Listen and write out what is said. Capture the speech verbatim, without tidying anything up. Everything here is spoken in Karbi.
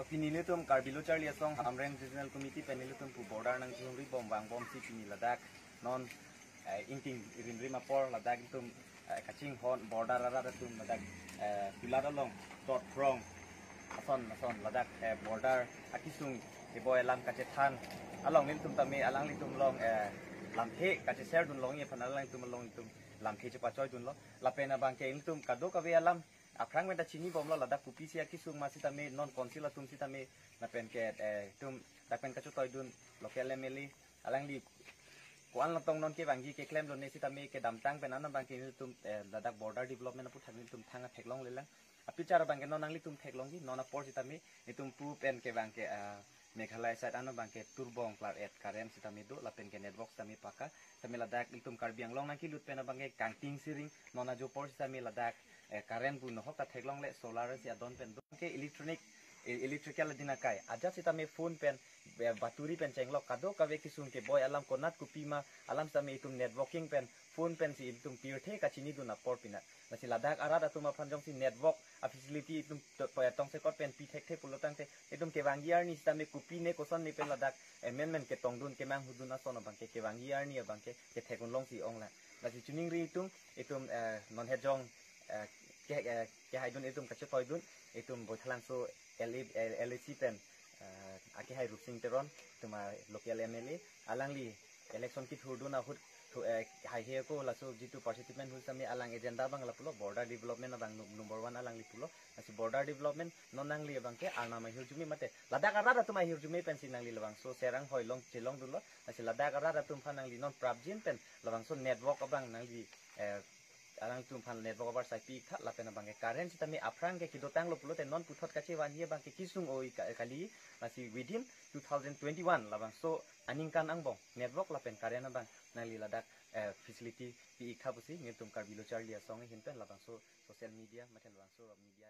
Pini nelitum Karbi Lo Charli Asong Hamren Regional Committee pen nelitum pu border nangchihumri bom vangbomsi pini ladak non, eh, ingting rimrim apor ladak itum, eh, kachinghon border arat atum ladak, eh, kulat along dot phrong ason ason ladak, eh, border akisung keboi alam kachethan along nelitum tame alanglitum along, eh, lamthe kacheserdun longji aphan alanglitum along itum lamthe chepachoidunlo. Lapen abangke nelitum kadokave alam aphrang pen ta chinibomlo, ladak kopisi akisung ma sitame non council atum sitame lapen ke, eh, itum dak pen kachetoidun local M L A alangli ko-an lotong non kevangji keklemlo ne sitame kedamtang pen ano abangke itum, eh, ladak border development aphuthak itum thang theklonglelang. Apichar abangke non nanglitum theklongji, non apor sitame itum pu pen kevangke, ah, Meghalaya side ano abangke turbong klar-et current sitame do lapen ke network sitame paka. Sitame ladak itum Karbi Anglong nangkelut pen abangke kangting siring, non ajo apor sitame ladak, eh, current pu nohok ta theklongle, solar si adon pen do. Ke electronic, e-, electrical adin akai ajat sitame phone pen, eh, battery pen chenglok kadokave kisung keboi alam konat kopima alam sitame itum networking pen phone pensi itum pirthe kachinidun apor pinat. Lasi ladak arat atum aphan jongsi network a-facility itum to-, pa-, tongsekot pen pi thekthe pulo tangte itum kevangji arni sitame kopine kosonne pen ladak amendment ketongdun kemanghudun ason abangke kevangji arni abangke kethek unlongsi onglang. Lasi chiningri itum, itum, eh, non hejong, eh, ke, eh, kehaidun itum kachetoidun itum Boithalangso L A, eh, L A C pen, eh, akehai Rupsing Teron itum a-local M L A alangli election kethurdun ahut thu, eh, haihe ako laso jitu participant ahut sitame alang agenda abang lapulo, border development abang nu-, number one alangli pulo. Lasi border development non nangli abangke arnam ahirjume mate ladak arat atum ahirjume pensi nangli labangso serang hoilong chelongdunlo. Lasi ladak arat atum aphan nangli non prapjin pen labangso network abang nangli, eh, alangtum aphan network abar sai pi-iktha lapen abangke current sitame aphrang ke kedotanglo pulote non puthot kachevanji abangke kisung oi ka-, kali. Lasi within two thousand twenty-one labangso aningkan angbong network lapen current abang nangli ladak, eh, facility pi-iktha pusi nelitum Karbi Lo Charli Asong ahin pen labangso social media mate labangso media